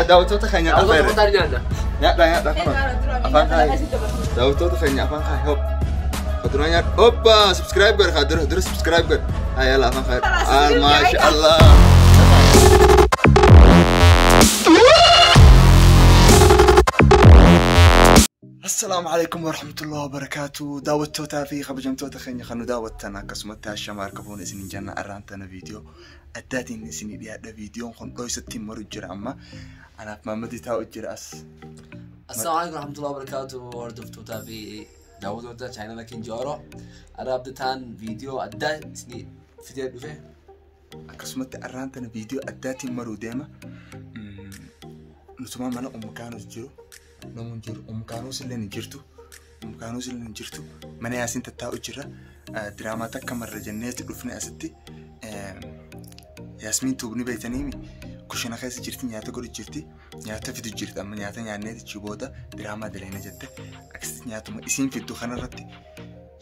Daawwattoota keenya afeere. Nyaadha nyaadha afaan kaayi. Daawwattoota keenya afaan kaayi hop. Fatura nyaadha. Hoppa subscribe godhe kaa dura dura subscribe godhe. Hayala afaan kaayi. Al maasha Allah. السلام عليكم ورحمة الله وبركاته. daawwattootaa fi kabajamtoota keenya kan nu daawwattan akkasumatti hashama harka isiniin jenna. Arraan tana viidiyoo addaatiin isinii dhiyaadha. Viidiyoon kun dhoysatti maru jira amma. Anaaf Maammadii taa'u jira as. السلام عليكم ورحمة الله وبركاته. Hordoftootaa fi daawwattoota chaanala keenya Oro. Har'a abdataan viidiyoo addaa isinii fidee dhufe. Akkasumatti arraan tana viidiyoo addaatiin maruu deema. Nutumaa mana Umkaanos jiru. Namuun jiru. Umkaanos illee ni jirtu. Umkaanos illee ni jirtu. Mana Yaasiin tattaa'u jira. Diraamaa takka marra jenneeti dhufne asitti. Yaasmiin tuubni beektaniimi kushina keessa jirti, nyaata godhu jirti, nyaata fidu jirti. Amma nyaata nyaanneeti achi booda diraamaa daleena jette. Akkasitti nyaatuma isiin fiddu kanarratti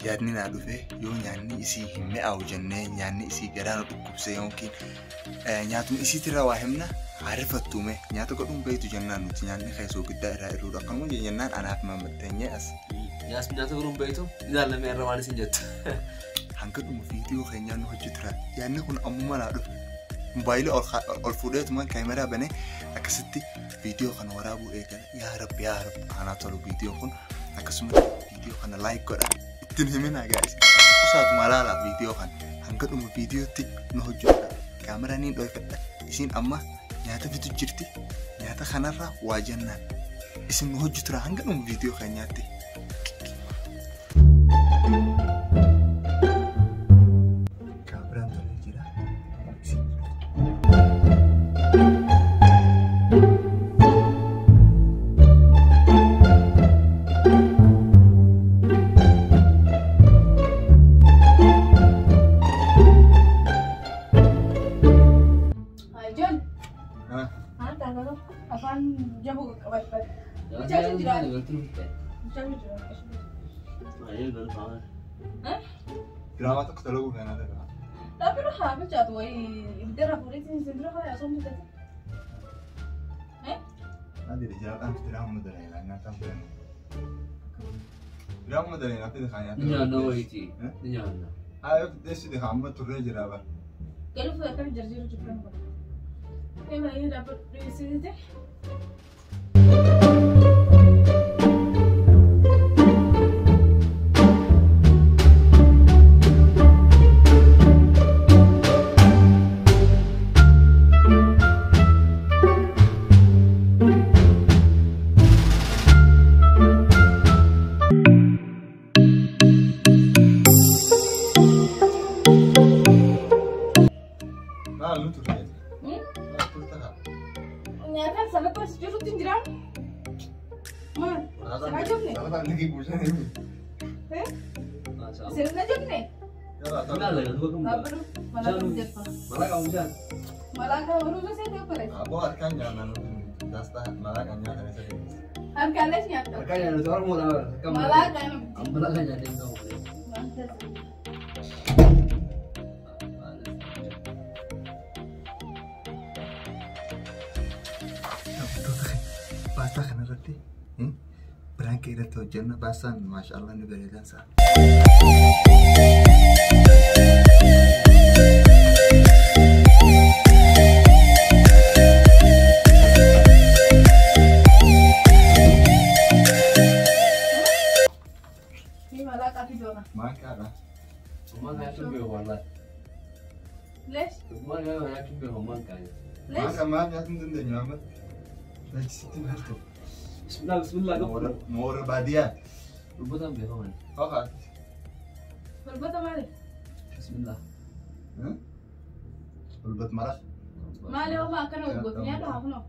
yaadni naa dhufe, yoo nyaanni isii hin mi'aawu jennee, nyaanni isii garaa nu dhukkubse yookiin nyaatuma isiitirraa waa himna haarifattuume nyaata godhuun beektu jennaan, nuti nyaanni keessoo guddaa irraa irruudha akkanuma jennaan anaaf maammatteenyee as. Yaasmin nyaata godhuun beektu ilaallamee irra waan isin jettu. Hanga dhuma viidiyoo keenyaa nu hojjetura. Yaadni kun ammuma naa dhufe. Mobaayilii ol fuudheetumaan kaameraa banee akkasitti viidiyoo kana waraabuu eegala. Yaa Rabbi, yaa Rabbi, aanaa tolu viidiyoon kun. Akkasumas viidiyoo kana like godha. Ittiin himinaa guys. Usaatuma ilaalaa viidiyoo kana. Hanga dhuma viidiyootti nu hojjedha. Kaameraa niin dhoofadha. Isiin amma nyaata fitu jirti. Nyaata kanarraa waa jennaan. Isin nu hojjetura hanga dhuma viidiyoo keenyaatti. Kaameraan tolee jira. John, maal taatoo afaan jabuu qaqqabatu? Bilchaatu jira. Bilchaatu jira. Diraamaa tokko dalaguu feenaa dha. Dhaabbiin haa bilchaatu wayii ibiddarra fuudheetiin isin dura haa osoo bitate. Adi jaadhaan diraamaa dalagaa nyaataan fedhan. Diraamaa dalagaa fedhan kan nyaata. Ni nyaanna wayiiti. Ni nyaanna. Haa, yoo fiddeessi amma turree jira bara. Galuuf akkam jarjiru jiran kun. Ee, baay'ee dhaabbadhu dhiyeessite. Maal nu turree? Turta kaa. Nyaataan salata as jirutti hin jiraan. Maal? Sin ajabne? Salataan ni buusanii. Isin hin ajabne? Dhaabbadhu. Malaa jetpa. Malaa bishaan. Malaa kan ruuza seetee bare. Aboo, harkaan nyaanna nuti daastaa malaa kan nyaatan isa keessa. Harkaanis nyaata. Harkaan nyaannu Oromoodha bara. Malaa kan. Malaa kan nyaannee hin ta'u. Maal taasisa? Daawwattoota keenya, baastaa kanarratti biraankii irratti hojjenna. Baastaan maashaallah ni bareedan isaa. Ni malaa qaafii doona. Maankaadha. Maankaa nyaachuun beeku wallahi. Leesh? Maankaa nyaachuun beeku maankaa. Leesh? Maankaa maal nyaatuu hin dandeenyu amma? Lachisitti martu. Bismillah bismillah gafu. Moora baadiyyaati. Dubbataan beekaman. Hoqaati. Hulbata maali? Bismillah. Hulbat maraq. Maali homaa akkana gooti nyaadhu haa kunoo.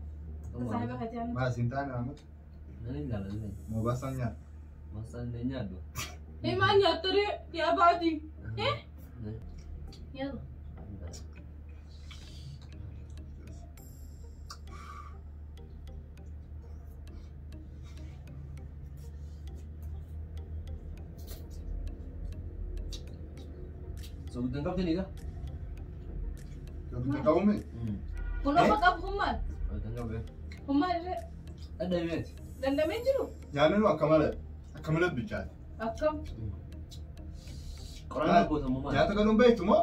Saahiba katii anu. Maa siin taane Ahmad? Nani ilaalan. Moo baastaan nyaata? Masaan ni nyaadhu. Himaa nyaattare yaa baati. Soogiddan qabdanii dha? Soogiddan qabuumi? Kun ofa qabu hummaan. Soogiddan qabee. Hummaan irree. Dhadhameeti. Dandamee jiru. Nyaanni nu akka malee akka malee bilchaate. Akkam. Qoraan gootamu maali? Nyaata galuun beektu moo?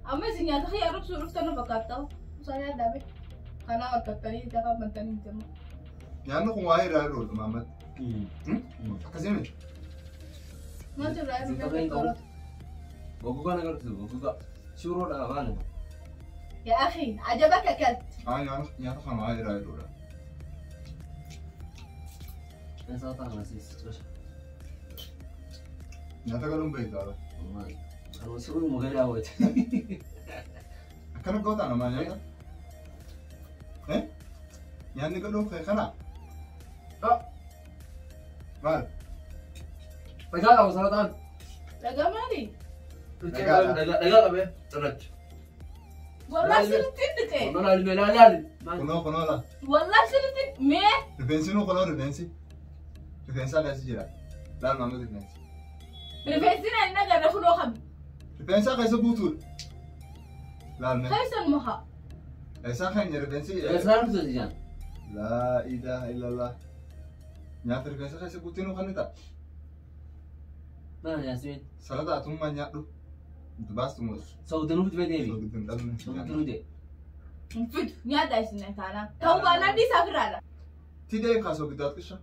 Amma isin nyaata xiyyaa roobsuu dhuftan nu fakkaata. Isaan yaadame. Kanaaf harkattanii lafa bantanii hin jiru. Nyaanni kun waa'ee irraa oolu Mahammad. Akkasii miti. Maaltu irraa Isin qabeen qabu. Goggogaa na agarsiisu goggogaa. Shuuroodha afaan. يا أخي عجبك أكلت. Nyaata kana waa'ee irraa ooludha. Salata kana siis. Nyaata galuun beektu ala. Kanuma sirrii muka daawwate. Akkana gootaa namaa nyaata? Nyaanni galuun kee kana? Maal? Dhagaa qaba salataan. Dhagaa maali? Dhagaa qabee cirracha. والله سنتين دقيقة. Kunoo laali mee laali laali. Kunoo kunoo laa. والله سنتين mee. Rifeensi nuu kunoo rifeensi. Rifeensa keessa jira. Laal maamila rifeensi. Rifeensi na inni agarra kunoo kam. Rifeensa keessa guutuudha. Laal mee. Keessan muka. Eessaa keenya rifeensi? Eessaan dhufte jaan? Laa ilaaha illallah. Nyaata rifeensa keessa guutuu nuu kan ta'a. Maal Yaasmin? Salata atummaa nyaadhu. Baastu moo? Soogidda nuuf dibee deemi. Soogidda hin dhabne. Soogidda nu dee. Fidu nyaata isin taana. Ta'uu baannaan dhiisaa firaadha. Tidee kaa soogiddaat qisha.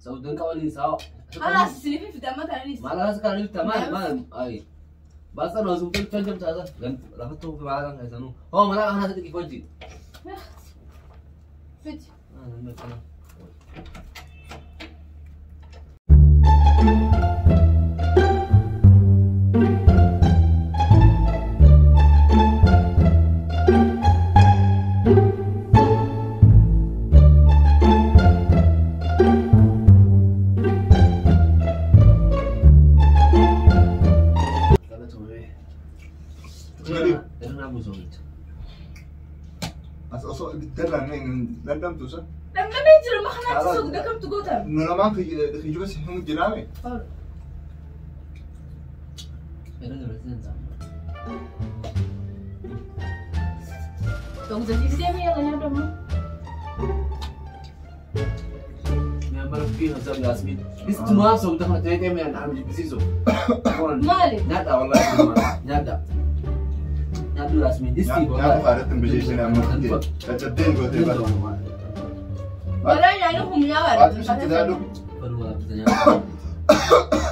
Soogidda qabanii sa'a. Halaas isiniif fida amma tana dhiisa. Maal halas kana dhufta maal maal ayi. Baasa noo sun tolchan jamtaasa. Lafa tokko maal kan keessanuu. Hoo mala kana sitti hojii. Fidi. Namni akkana. Osoo ibiddarraan dandamtu isa. Dhandhamee jira makanaatti soogidda kamtu gootan. Nu lamaan kijiba si himu jiraame. Soogidda siisee mi'a kan nyaatamu. Istumaa soogidda kana ta'ee mi'a na jibbisiisu. Maali? Nyaadha wallahi nyaadha. Nyaadhu Yaasmin distii Nyaata faaratti hin bilcheessine amma caccabdeen gootee bara. Walaa nyaanni humnaa Waanti sitti daadhu.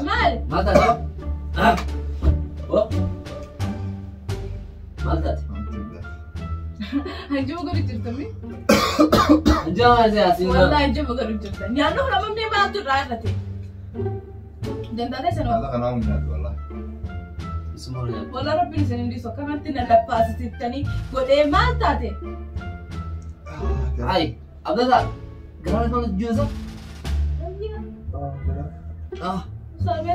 Maali? Maal taate? Maal taate? Hanjuma godhu jirtami? Hanjuma maal Yaasmin? Walaa hanjuma godhu jirta. Nyaanni kun amma mee maaltu irraa irrate? Dandaatee sana. Nyaata kanaa humnaati wallahi. Walaa rabbiin isin hin dhiisu akkanatti na laffaasisittanii godhee maal taate? Ay, Abdallah, garaan mana juusa? Ah. Sabe?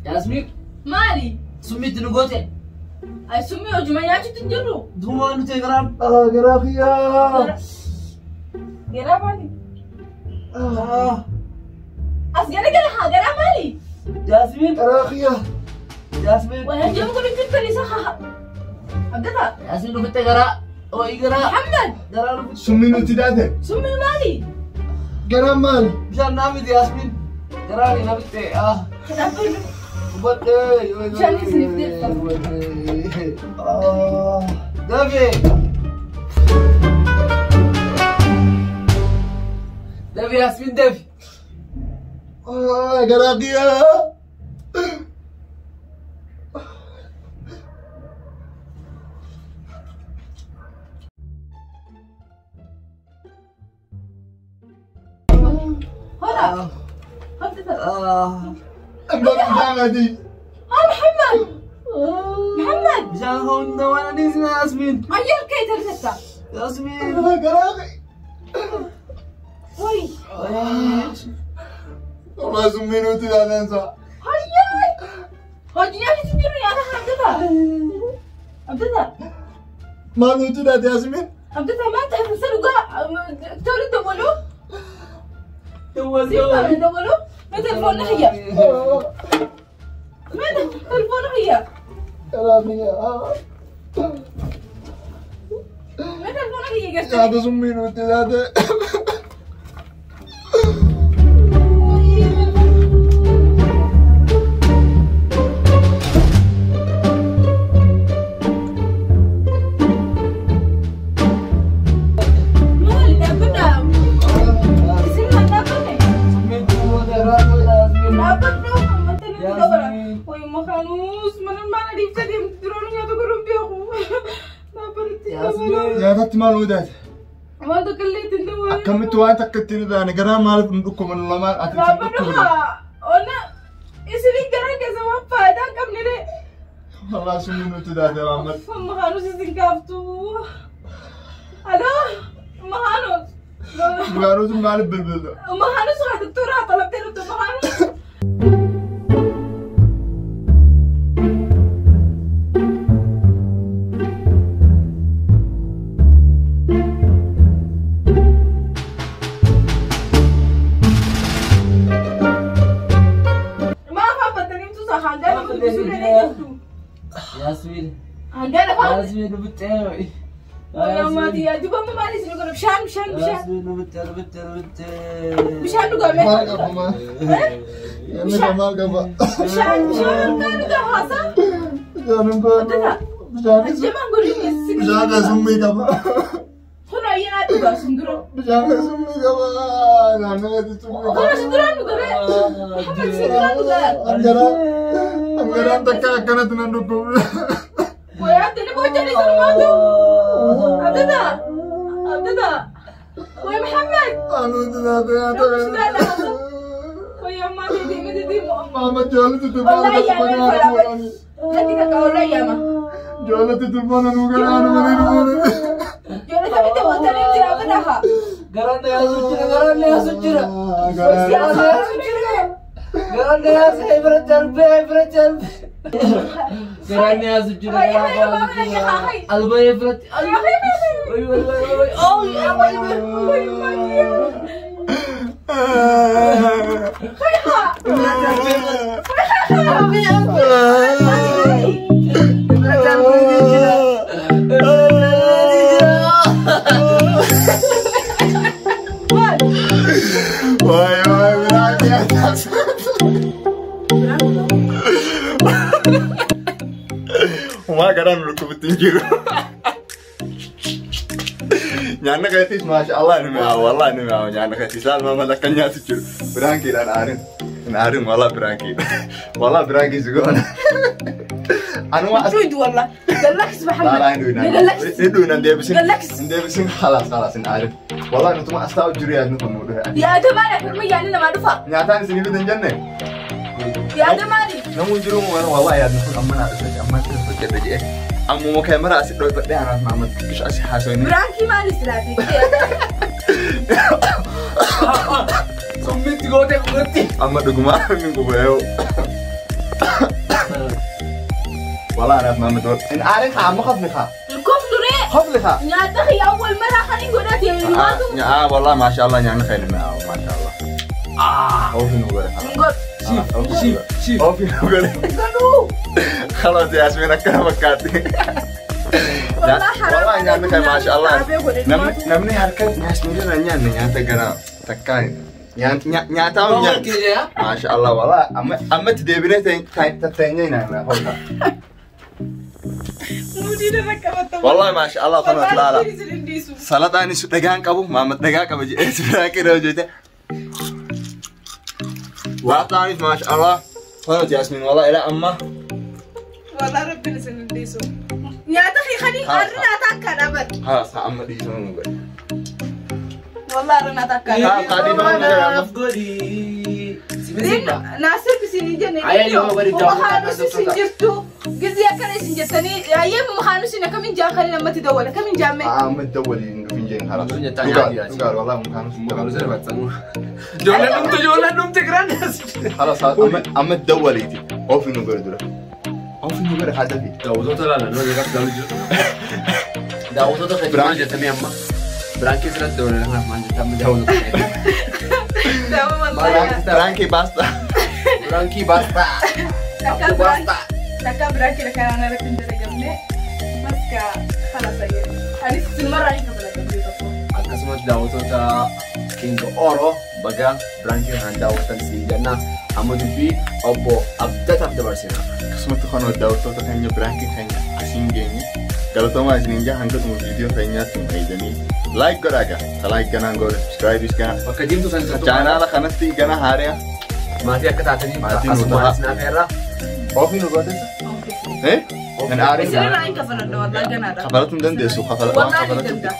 Yaasmin. Maali? Summiitti nu goote. Ay summii hojuma nyaachuutti hin jirru. Duumaa nuti garaan. Garaa kiyyaa. Garaa maali? As gara gara haa garaa maali? Yaasmin. Garaa kiyyaa. Yaasmin. Waa hanjuma godhu jirtan isa haa. Abdallah. Yaasmin dhufitte garaa. Oi garaa. Muhammad. Garaa dhufitte. Summii nuti daate. Summii maali? Garaan maali? Bishaan naa miti Yaasmin. Garaa ni na bitte. Ah. Dhaabbannu. Hubadhee. Bishaan isiniif deessa. Hubadhee. Ah. Dafee. Dafee Yaasmin dafee. Ah, garaa kiyyaa. Hola. Hola. Bishaan محمد. محمد. Bishaan hunda waan adiisna Yaasmin. Ayyal kee tarsetta. Yaasmin. Garaa Way. والله summii nuti daateensa. Hayyaa. Hojii nyaachuutti hin jirru nyaata kana Abdata. Abdata. Maal nuti daate Yaasmin? Abdata maal taate isa dhugaa doktorri dawwaluu. Dawwal Siif dawwaluu. Mee telefoonni xiyya. Mee telefoonni xiyya. Garaa. Mee telefoona kiyya gartee. Nyaata summii nutti taate. Maali dhaabbadhaa? Isin maal dhaabbanne? Dhaabbadhu ammatti nuti dabala. Wayi makanuus mana maal adiifta deemtu duraan nyaata godhuun beeku. Dhaabbadhutti dabala. Nyaatatti maal nu taate? Waan tokko illee ittiin dabalu. Akkamitti waan takka ittiin taane garaa maaliif nu dhukkuban lamaan ati isin Dhaabbadhu dhukkubne? haa. Ona isinin garaa keessa waan faayidaa hin qabne dee. Wallah summii nutti taate Mahammad. Mahaanus isin kaaftu. Aloo Mahaanus. Makaanus maaliif bilbilta? Mahaanus haa doktora talabtee dhufte Mahaanus. Maaf dhaabbattanii tuusa hangaa nama dubbisuu dandeessu. Yaasmin. Hangaa lafaa. Yaasmin nubuttee. Wayyaa yaa dubamma maal isin godhu bishaan bishaan bishaan Yaasmin nubuttee nubuttee nubuttee. Bishaan dhugamee. Maal qaba maal? Namni kun maal qaba? Bishaan bishaan harkaa dhugaa haasaa. Bishaan hin baanu. Bishaanis Jamaan godhu si bishaan kan summii qaba. Kun ayyaana dhugaa sun dura. Bishaan kan summii qaba. Naannoo keetti summii Kun qaba. sun duraan dhugamee. Hamma sun duraan dhugaa. Angaraan takka akkanatti nan dhukkubne. Wayyaa tani bochaan isin maatu. Abdata. Abdata. Way Muhammad. Anuuti taate nyaata kana. Wayyaa maati deemee deemu. Maama jaalati tulbaana Wallahi yaa tokko nama nyaata. Latti takka wallahi yaama. Jaalati tulbaana nu garaanu malee nu boone. Ijoollee taphite waltanii jira abdata haa. Garaan na yaasu jira garaan na yaasu jira. Garaan. Garaan na yaasu jira. Garaan na yaasu bira darbee bira darbee. Garaan na yaasu jira garaan na yaasu jira. Albee biratti. Oy oy oy oy oy oy oy. Bira darbee jira. Bira darbee jira. Waay waay biraan nyaataas. Homaa garaan nu dhukkubitti hin jiru. Nyaanni keetis maasha Allah ni mi'aawa wallah ni mi'aawa nyaanni keetis laal maama lakka nyaatu jiru. Biraan kiidhaan aarin. Hin aarin wallah biraan kiidha. Wallah biraan kiisi goona. Anuma as Dhuidu wallah. Gallakis لا Muhammad. لا هندو Gallakis. هندو هندو Gallakis. هندو خلاص خلاص إن والله نتوما أستاو جري أنكم نقول Yaada maali akkuma yaadni namaa dhufa? nyaataan isin fidan jenne Yaada maali? namuun jiru waan wallahi yaadni kun amma naa dhufe amma itti hojjedhe jedhe ammuma kaameraa asi dhoofadhee anaaf maamad xiqqisho asi haasofne Biraankii maali silaati? Summitti gootee kunutti. Amma dhugumaa min gubayoo wallahi anaaf maamad in aarin kaa amma khafli kaa Koflu ree. khafli kaa Nyaata kiyya awwal maraa kan hin godhate nyaatu. Yaa wallahi maasha Allah nyaanni khayri mi'aawa maasha Allah oofi nu godhe Hin godhu. Shiif shiif. oofi nu godhe Godhu. خلاص يا ياسمين akkana fakkaatti. Wallahi haraam Wallahi nyaanni kee maasha Allah. Dhaabee godhe Namni namni harka Yaasmin irra nyaanne nyaata gara takkaan nyaataa nyaata. Maasha Allah wallahi amma ammatti deebinee tatteenyee nyaanna holla. Mudii irra qabatama. Wallahi maasha Allah kana laala. Isin hin dhiisu. Salataan isu dhagaan qabu maamad dhagaa qaba jedhee si biraa qira hojjete. Waaqaanis maasha Allah. Kana Yaasmin wallahi ila amma Wallahi rabbiin isin hin dhiisu. Nyaata kiyya harri nyaata akka dhaaban. خلاص amma dhiisuu nu godhe. Wallahi harri nyaata akka dhaaban. Naaf godhi. Naasir isin hin jenne. Ayyaa yoo bari daawwatu Makaanus isin jirtu. Gizii akkana isin jettanii ayyee makaanus isin akkamiin jaan kan namatti dawwala akkamiin jaamme. Amma dawwali hin dhufin jeen خلاص. Dhufin jettaa nyaati. Dhugaa wallahi makaanus. Ijoolleen dhumte ijoolleen dhumte garaan yaasu jira. خلاص amma dawwaliiti. Ofi nu godhe dura. Ofi nu godhe hadafi. Daawwattoota ilaalan nama beekaaf ilaalu jiru. Daawwattoota kan maal jettanii amma biraan keessatti daawwatan kanaaf maal jettaa amma daawwattoota. Daawwa wallahi. Biraankii baasta. Biraankii baastaa. Akka Baastaa. Takka prank kanaan irratti hin dalagamne. Maska kana sayya. Anis sinumarraa hin kafaladha tokko. Akkasumas daawwattoota King Oro baga prank kanaan daawwatan siin jenna. Amma dubbii obbo Abdataaf dabarsina. Akkasumatti kan daawwattoota keenya prank keenya asiin geenye. Galatoomaa isiniin jaa hanga dhuma viidiyoo keenyaatti nu eeganii. Like godhaa gaa. Like ganaan godha. Subscribe ganaa. Bakka jirtu san Chaanaala kanatti gana haariyaa. Maatii akka taataniif Maatii nu asumaan ta'a. isin afeerra. Ofii nu gooteessa? Eh? Hin aarin. Isinirraa hin kafaladha wallahi ganaadha. Kafalatu hin dandeessu. Kafala waan Wallahi kafalatu. danda'a.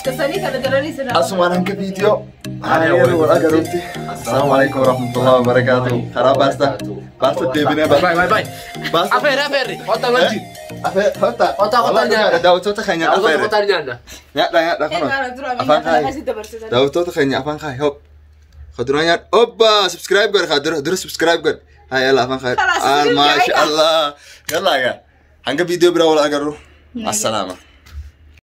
Tasanii kana galanii isinirraa. Asumaan hanga viidiyoo haariyaa wal agaruutti. Assalaamu alaikum warahmatullahi wabarakatuh. Karaa baasta. Baasta deebinee Bye baasta. bye bye. Baasta. Afeerri afeerri. Kottaa wajjin. Afee hotta. Hotta, hotta nyaadha. Daawwattoota keenya Daawwattoota afeerre. kottaa nyaanna. Nyaadha nyaadha kunoo. Egaa dura Afaan miidhaa kaayi. akkasii dabarsitan. Daawwattoota keenya afaan kaayi hop. Kaduraa nyaadha. Obba subscribe godhe kaa dura dura subscribe godhe. Haa yalla afaan kaayi. Kalaas, Maasha isin Allah. Yalla gaa. Hanga viidiyoo biraa wal agarru. Assalaama.